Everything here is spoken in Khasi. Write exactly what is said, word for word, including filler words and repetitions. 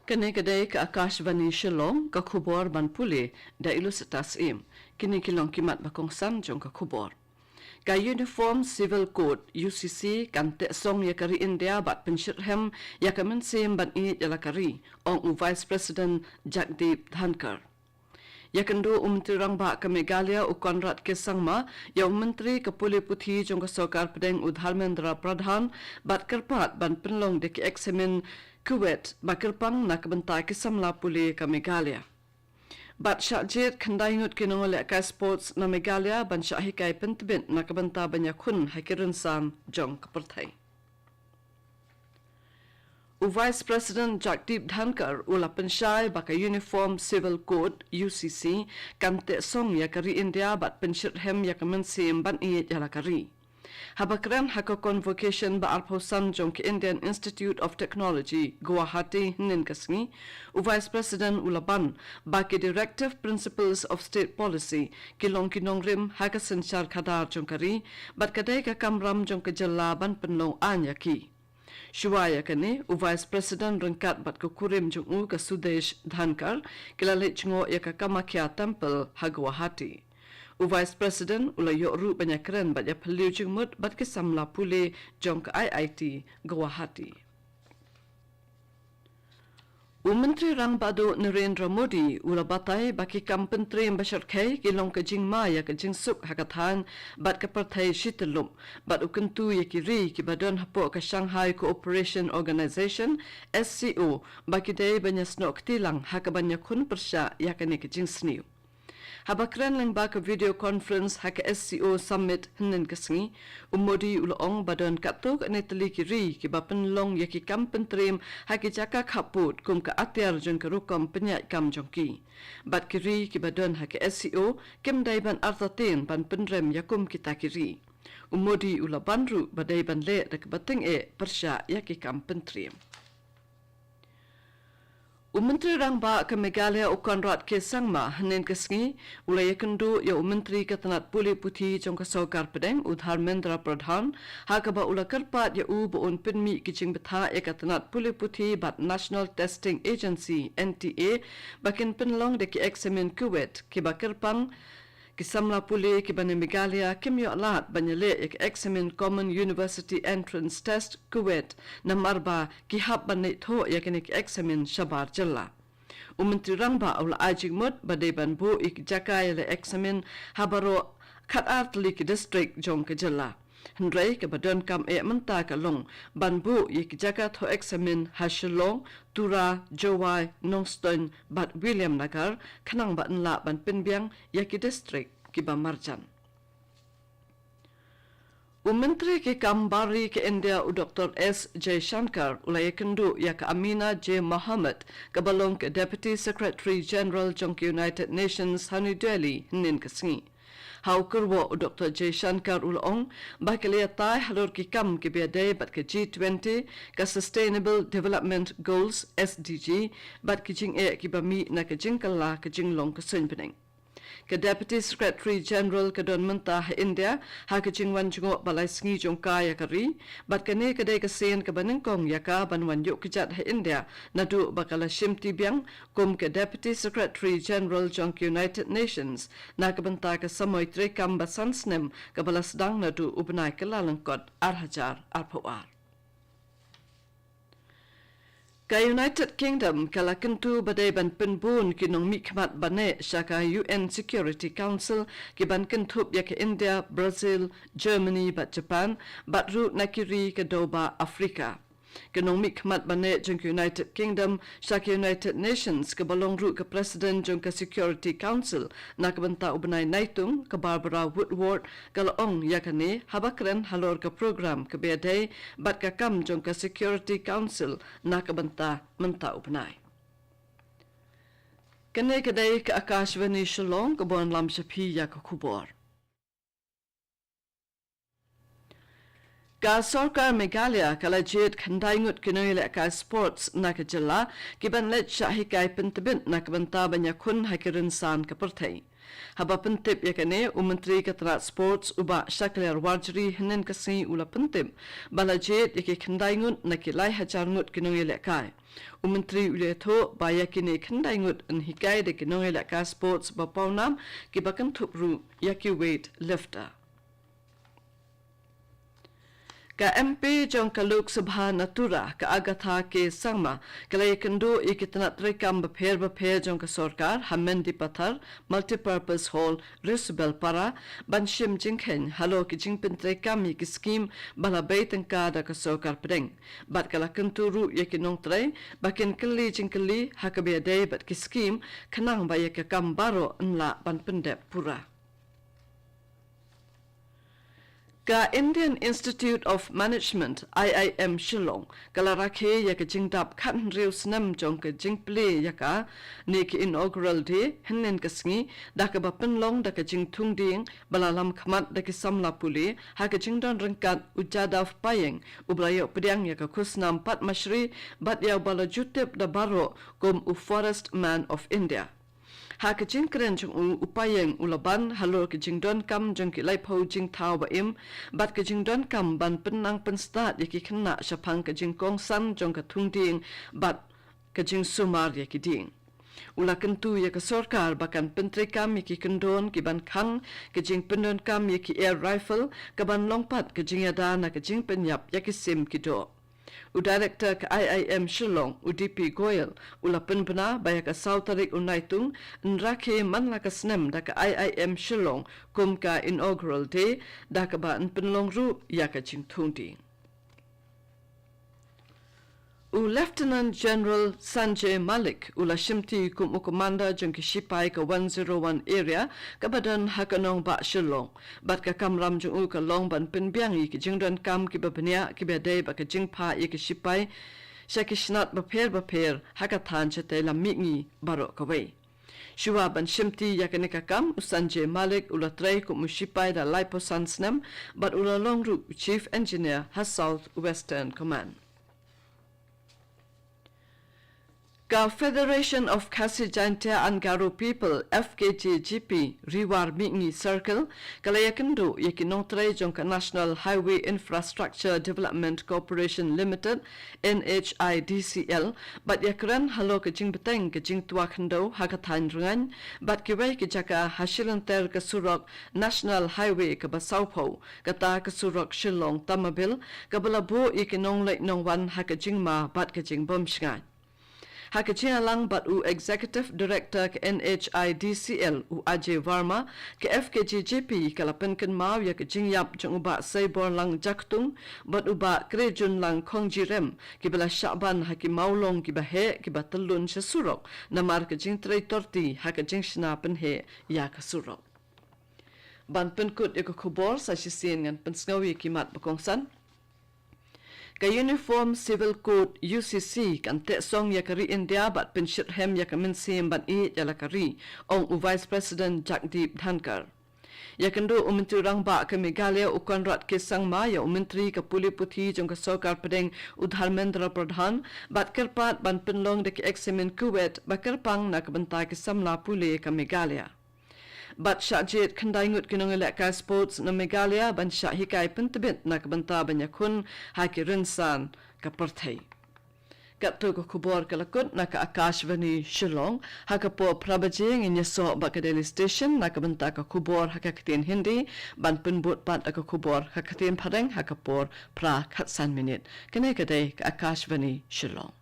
Kane ka dei ka Akashvani Shillong, ka khubor ban pule da Ilusita Syiem. Kine ki long ki mat ba kongsan jong ka khubor. Ka Uniform Civil Code, U C C, kan teh song ïa ka ri India bad pynshitrhem ïa ka mynsiem ban ïeit ïa la ka ri, ong u Vice President Jagdeep Dhankhar. Ïakynduh u Myntri Rangbah ka Meghalaya u Conrad K Sangma ïa u Myntri ka pule puthi jong ka Sorkar Pdeng u Dharmendra Pradhan bad kyrpad ban pynlong da ki eksamin KUET ba kyrpang na ka bynta ki samla pule ka Meghalaya. Bad shah jied khyndai ngut ki nonglehkai sports na Meghalaya ban shah hikai pyntbit na ka bynta ban ïakhun ha ki rynsan jong ka pyrthei. U Vice President Jagdeep Dhankhar u la pynshai ba ka Uniform Civil Code, U C C, kan teh song ïa ka ri India bad pynshitrhem ïa ka mynsiem ban ïeit ïa la ka ri. Haba kren ha ka convocation ba arphew san jong ka Indian Institute of Technology, Guwahati, hynnin ka sngi, u Vice President u la ban ba ki Directive Principles of State Policy ki long ki nongrim ha ka synshar khadar jong ka ri bad ka dei ka kamram jong ka jylla ban pynlong aiñ ïa ki. Shuwa ïa kane, u Vice President ryngkat bad ka kurim jong u ka Sudesh Dhankhar ki la leit jngoh ïa ka Kamakhya Temple ha Guwahati. U Vice President u la ïoh ruh ban ïakren bad ïaphylliew jingmut bad ki samla pule jong ka I I T Guwahati. U Myntri Rangbah Duh Narendra Modi u la batai ba ki kam pyntriem ba shyrkhei ki long ka jingma ïa ka jingsuk ha ka thaiñ bad ka pyrthei shi tyllup, bad u kyntu ïa ki ri kiba don hapoh ka Shanghai Cooperation Organization, S C O, ba ki dei ban ïasnoh kti lang ha kaban ïakhun pyrshah ïa kane ka jingsniew. Haba kren lyngba ka video conference ha ka S C O Summit hynnin ka sngi, u Modi u la ong ba don katto katne tylli ki ri kiba pynlong ïa ki kam pyntriem ha ki jaka khappud kum ka atiar jong ka rukom pynïaid kam jong ki. Bad ki ri kiba don ha ka S C O kim dei ban artatien ban pynrem ïa kum kita ki ri. U Modi u la ban ruh ba dei ban leh da kaba tyngeh pyrshah ïa ki kam pyntriem. U Myntri Rangbah ka Meghalaya u Conrad K Sangma hynnin ka sngi u la ïakynduh ïa u Myntri ka tnat pule puthi jong ka Sorkar Pdeng u Dharmendra Pradhan, ha kaba u la kyrpad ïa u ba un pynmih ki jingbthah ïa ka tnat pule puthi bad National Testing Agency, N T A, ba kin pynlong da ki eksamin KUET kiba kyrpang. Ki samla pule kiba na Meghalaya kim ïoh lad ban ïaleh ïa ka eksamin Common University Entrance Test, KUET, namar ba ki hap ban leit thoh ïa kane ka eksamin shabar jylla. U Myntri Rangbah u la ai jingmut ba dei ban buh ïa ki jaka ïaleh eksamin ha baroh khatar tylli ki distrik jong ka jylla. Hynrei kaba donkam eh mynta ka long ban buh ïa ki jaka thoh eksamin ha Shillong, Tura, Jowai, Nongstoiñ bad Williamnagar, khnang ba yn lah ban pynbiang ïa ki distrik kiba marjan. U Myntri ki kam bar ri ka India u Doktor S Jaishankar u la ïakynduh ïa ka Amina J Mohammed kaba long ka Deputy Secretary General jong ka United Nations ha New Delhi hynnin ka sngi. Ha u kyrwoh u Doktor Jaishankar u la ong ba ki la ïatai halor ki kam kiba ïadei bad ka G twenty, ka Sustainable Development Goals, S D G, bad ki jingeh kiba mih na ka jingkylla ka jinglong ka suiñbneng. Ka Deputy Secretary General ka don mynta ha India ha ka jingwan jngoh ba lai sngi jong ka ïa ka ri, bad kane ka dei ka sien kaba nyngkong ïa ka ban wan ïuh kjat ha India naduh ba ka la shimti biang kum ka Deputy Secretary General jong ka United Nations na ka bynta ka samoi treikam ba san snem kaba la sdang naduh u bnai Kyllalyngkot ar hajar arphew ar. Ka United Kingdom ka la kyntu ba dei ban pynbun ki nongmihkhmat ba neh sha ka U N Security Council ki ban kynthup ïa ka India, Brazil, Germany bad Japan, bad ruh na ki ri ka dewbah Africa. Ka nongmihkhmat ba neh jong ka United Kingdom sha ka United Nations kaba long ruh ka President jong ka Security Council na ka bynta u bnai Naitung, ka Barbara Woodward, ka la ong ïa kane haba kren halor ka program kaba ïadei bad ka kam jong ka Security Council na ka bynta mynta u bnai. Kane ka dei ka Akashvani Shillong kaba wanlam sha phi ïa ka khubor. Ka Sorkar Meghalaya ka la jied khyndai ngut ki nongïalehkai sports na ka jylla ki ban leit shah hikai pyntbit na ka bynta ban ïakhun ha ki rynsan ka pyrthei. Haba pyntip ïa kane, u Myntri ka tnat Sports, u Bah Shakliar Warjri, hynnin ka sngi u la pyntip ba la jied ïa ki khyndai ngut na ki lai hajar ngut ki nongïalehkai. U Myntri u la ïathuh ba ïa kine khyndai ngut yn hikai da ki nongïalehkai sports ba pawnam, kiba kynthup ruh ïa ki weight lifter. Ka M P jong ka Lok Sabha na Tura, ka Agatha K Sangma, ka la ïakynduh ïa ki tnat treikam bapher bapher jong ka sorkar ha Mendipathar Multipurpose Hall, Resubelpara, ban shim jingkheiñ halor ki jingpyntreikam ïa ki skim ba la bei tyngka da ka sorkar pdeng. Bad ka la kyntu ruh ïa ki nongtrei ba kin kylli jingkylli ha kaba ïadei bad ki skim, khnang ba ïa ka kam baroh yn lah ban pyndep pura. Ka Indian Institute of Management, I I M Shillong, ka la rakhe ïa ka jingdap khathynriew snem jong ka jingplie ïa kane ka inaugural day hynnin ka sngi, da kaba pynlong da ka jingthung dieng ba la lam khmat da ki samla pule, ha ka jingdon ryngkat u Jadav Payeng, uba la ïoh pdiang ïa ka khusnam Padma Shri, bad ïa uba la ju tip da baroh kum u Forest Man of India. Ha ka jingkren jong u, u Payeng u la ban halor ka jingdonkam jong ki laiphew jingthaw ba im, bad ka jingdonkam ban pynnang pynstad ïa ki khynnah shaphang ka jingkongsan jong ka thung dieng bad ka jingsumar ïa ki dieng. U la kyntu ïa ka sorkar ba kan pyntreikam ïa ki kyndon ki ban khang ka jingpyndonkam ïa ki air rifle, ka ban long pat ka jingïada na ka jingpynïap ïa ki sim ki doh. U Director ka I I M Shillong, u D P Goyal, u la pynbna ba ïa ka saw tarik u Naitung, yn rakhe man la ka snem da ka I I M Shillong kum ka inaugural day, da kaba yn pynlong ruh ïa ka jingthung dieng. U Lieutenant General Sanjay Malik u la shimti kum u Commander jong ki shipai ka one zero one Area, kaba don ha ka nongbah Shillong. Bad ka kamram jong u ka long ban pynbiang ïa ki jingdonkam kiba bniah kiba dei bad ka jingphah ïa ki shipai sha ki shnat bapher bapher ha ka thaiñ shatei lam mihngi baroh kawei. Shuwa ban shimti ïa kane ka kam, u Sanjay Malik u la trei kum u shipai da laiphew san snem, bad u la long ruh u Chief Engineer ha South Western Command. Ka Federation of Khasi Jaintia and Garo People, F K G G P, Riwar Mihngi Circle, ka la ïakynduh ïa ki nongtrei jong ka National Highway Infrastructure Development Corporation Limited, N H I D C L, bad ïakren halor ka jingbteng ka jingtwa khyndew ha ka thaiñ Rngaiñ, bad kiwei ki jaka ha shilynter ka surok National Highway kaba sawphew, kata ka surok Shillong Tamabil, kaba la buh ïa ki nongleit nongwan ha ka jingma bad ka jingbymshngaiñ. Ha ka jingïalang bad u Executive Director ka N H I D C L, u Ajay Verma, ka F K G G P ka la pynkynmaw ïa ka jingïap jong u Bah Seiborlang Jaktung bad u Bah Krejunlang Khongjirem, kiba la shah ban ha ki mawlong kiba heh kiba tyllun sha surok namar ka jingtrei torti ha ka jingshna pynheh ïa ka surok. Ban pynkut ïa ka khubor, sa shisien ngan pynsngew ïa ki mat ba kongsan. Ka Uniform Civil Code, U C C, kan tehsong ïa ka ri India bad pynshitrhem ïa ka mynsiem ban ïeit ïa la ka ri, ong u Vice President Jagdeep Dhankhar. Ïakynduh u Myntri Rangbah ka Meghalaya u Conrad K Sangma ïa u Myntri ka Pule Puthi jong ka Sorkar Pdeng u Dharmendra Pradhan, bad kyrpad ban pynlong da ki eksamin KUET ba kyrpang na ka bynta ki samla pule ka Meghalaya. Bad shah jied khyndai ngut ki nongïalehkai sports na Meghalaya ban shah hikai pyntbit na ka bynta ban ïakhun ha ki rynsan ka pyrthei. Katto ka khubor ka la kut na ka Akashvani Shillong, ha ka por phra baje ngin ïasoh bad ka Delhi Station na ka bynta ka khubor ha ka ktien Hindi, ban pynbud pat ïa ka khubor ha ka ktien Phareng ha ka por phra khatsan minit. Kane ka dei ka Akashvani Shillong.